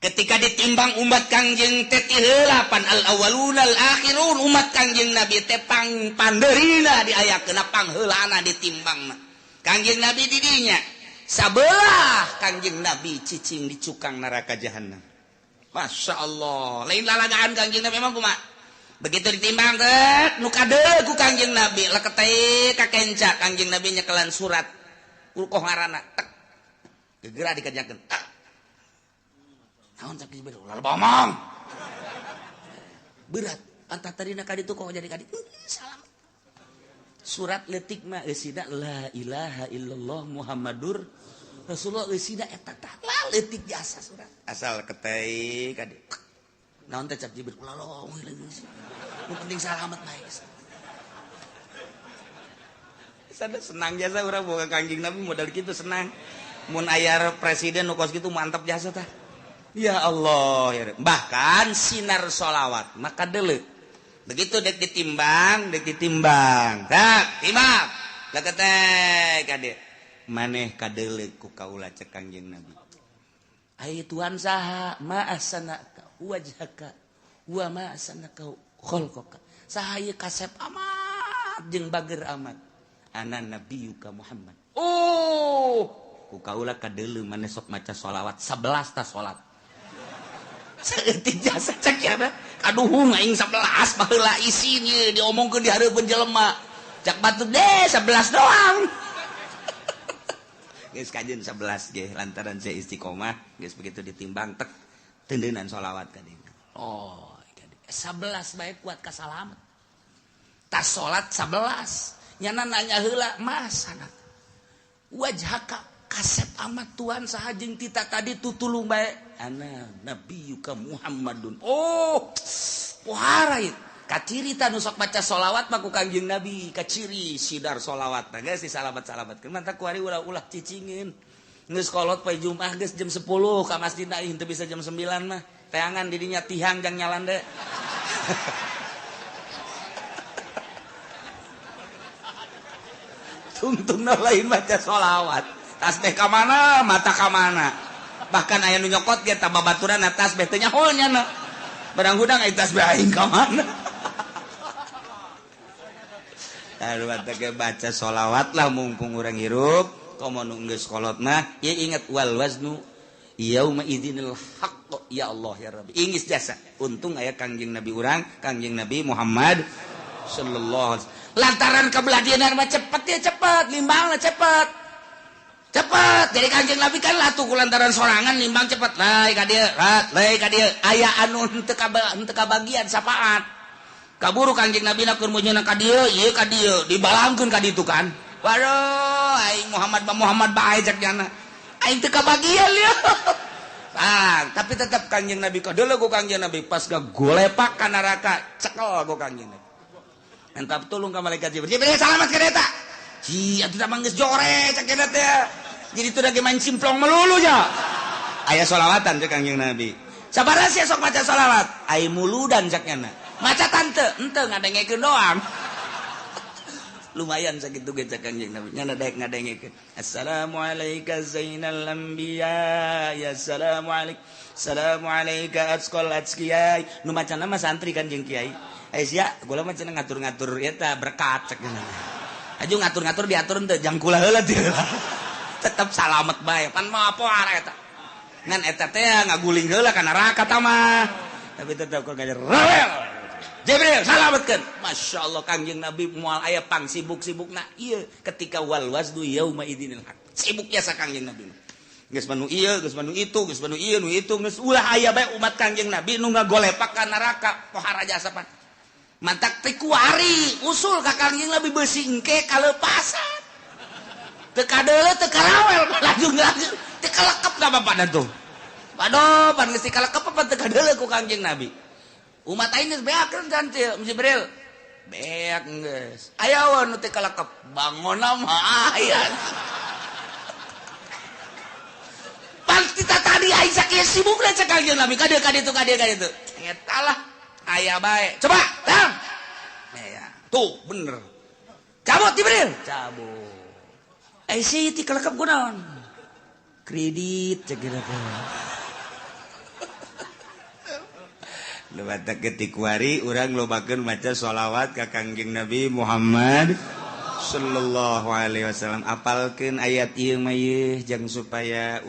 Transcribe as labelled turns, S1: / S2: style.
S1: Ketika ditimbang umat Kangjeng teh ti heula pan al awwaluna al akhirun umat Kangjeng Nabi teh pang pandeurina diayakeun pangheulana ditimbangna. Kangjeng Nabi di dinya sabelah Kangjeng Nabi cicing di cukang neraka jahanam. Masya Allah, lain lalagaan Kangjeng Nabi emang kumaha? Begitu ditimbang teh nu kadeul ku Kangjeng Nabi leketeh ka kenca Kangjeng Nabi nyekelan surat ulkoh ngaranna tek gegera dikerjakeun. Naon cak Jibril ulah bomong. Berat antah tadina ka ditu kok jadi ka ditu. Salam. Surat leutik mah eusina la ilaha illallah Muhammadur Rasulullah eusina eta tah la leutik jasa surat. Asal ketei ka ditu. Naon teh cak Jibril ulah lomong nu penting salamet bae. Sada senang jasa urang boga Kangjeng Nabi modal kitu senang. Mun aya presiden nu kos kitu mantap jasa tah. Ya Allah, ya. Bahkan sinar sholawat maka deuleu. Begitu dek ditimbang, tak timbang. Leketek kade. Maneh kadeuleu ku kaula cek Kangjeng Nabi. Ai Tuhan saha ma ahsanaka wajhaka wa ma ahsanaka khalqaka. Saha ieu kasep amat jeung bager amat. Ana nabiyuka Muhammad. Oh, ku kaula kadeuleu maneh sok maca sholawat 11 ta salat. Saeutik jasa cek ya kaduhung aing 11 baheula isin ieu diomongkeun di hareupeun jelema. Cak batur deh 11 doang. Geus kajeun 11 ge lantaran saya istiqomah geus begitu ditimbang tek tendeunan sholawat ka dieu. Oh, 11 bae kuat ka salamet. Tas salat 11 nyana nanya heula mas wajhaka kasep amat Tuhan saha jeung tita tadi tutulung bae. Ana nabiyuka Muhammadun. Oh, pohara ieu. Kaciri ta nu sok maca sholawat mah ku Kangjeng Nabi, kaciri sidar sholawat. Nah geus disalamat-salamatkeun. Mantap ku ari ulah-ulah cicingin. Geus kolot poe Jumat geus jam 10 ka masjid aing teu bisa jam 9 mah. Teangan di dinya tihang jang nyalande. Tungtungna lain maca sholawat. Tasbih ka mana, mata ka mana. Bahkan aya nu nyokot ge tambah baturan tasbih teh nyaho nya. Barang hudang aya tasbih aing ka mana. Aduh baca baca sholawat lah mumpung urang hirup. Komo nu geus kolot mah ieu ingat wal waznu yauma idzinil haqq ya Allah ya Rabbi. Ingis jasa. Untung aya Kangjeng Nabi urang, Kangjeng Nabi Muhammad sallallahu alaihi wasallam. Lantaran kabelah mah cepet ya cepet, limbangna cepet. Cepet. Jadi Kangjeng Nabi kan latuh ku lantaran sorangan limbang cepet. Lai ka dieu, lai ka dieu. Aya anu henteu kabagian sapaat. Kaburu Kangjeng Nabi na keur meunyeuna ka dieu, ieu ka dieu, dibalangkeun ka ditu kan. Waduh, aing Muhammad ba Muhammad bae cek nyana. Aing teu kabagian ieu. Bang, tapi tetap Kangjeng Nabi kadeuleu ku Kangjeng Nabi pas gagolepak ka neraka, cekel ku Kangjeng Nabi. Entap tulung ka malaikat Jibril. Jibril salamat ka eta. Ci atuh tah geus jore cek eta teh. Jadi itu lagi main simplong melulu ya. Aya sholawatan cek Kangjeng Nabi. Sabaraha sia sok maca sholawat? Ai muludan cek nyana. Maca tante, henteu ngadengekeun doang. Lumayan sakitu ge cek Kangjeng Nabi. Nyana daek ngadengekeun. Assalamualaika zainal anbiya, ya assalamualaik. Assalamualaika atqal atqiyai. Nu macana mah santri kan jeung kiai. Ai sia, gula mah cenah ngatur-ngatur eta berkat cek nyana. Aju ngatur-ngatur diatur henteu jang kula heula teu. Tetep salamet bae pan mah poar eta. Ngan eta teh ngaguling heula ka neraka ta mah. Tapi tetep kok gajer rawel. Jibril salametkeun. Masya Allah Kangjeng Nabi moal aya pang sibuk-sibukna ieu ketika wal waznu yauma idzinil haq. Sibuk jasa Kangjeng Nabi. Geus manu ieu, geus manu itu, geus manu ieu nu itu, geus ulah aya bae umat Kangjeng Nabi nu ngagolepak ka neraka pohara jasa pan. Mantak teh kuari usul ka Kangjeng Nabi beusi engke kalepasan. Teu kadeuleu teu karawel lajung-lajung teu kalekep ka bapana tuh. Waduh, pan geus teu kalekep apa teu kadeuleu ku Kangjeng Nabi. Umat aing geus beakeun kan Jibril. Beak geus. Aya we nu teu kalekep, bangonna mah aya. Pan kita tadi aing sakieu sibukna cek Kangjeng Nabi ka dieu ka ditu ka dieu ka ditu. Eta lah aya bae. Coba, tang. Ya, tuh bener. Cabut Jibril, cabut. Eh si ti kalekep kunaon? Kredit cek kira teh. Lewat ketik wari urang lobakeun maca sholawat ka Kangjeng Nabi Muhammad sallallahu alaihi wasallam. Apalkeun ayat ieu mah, ieu jang supaya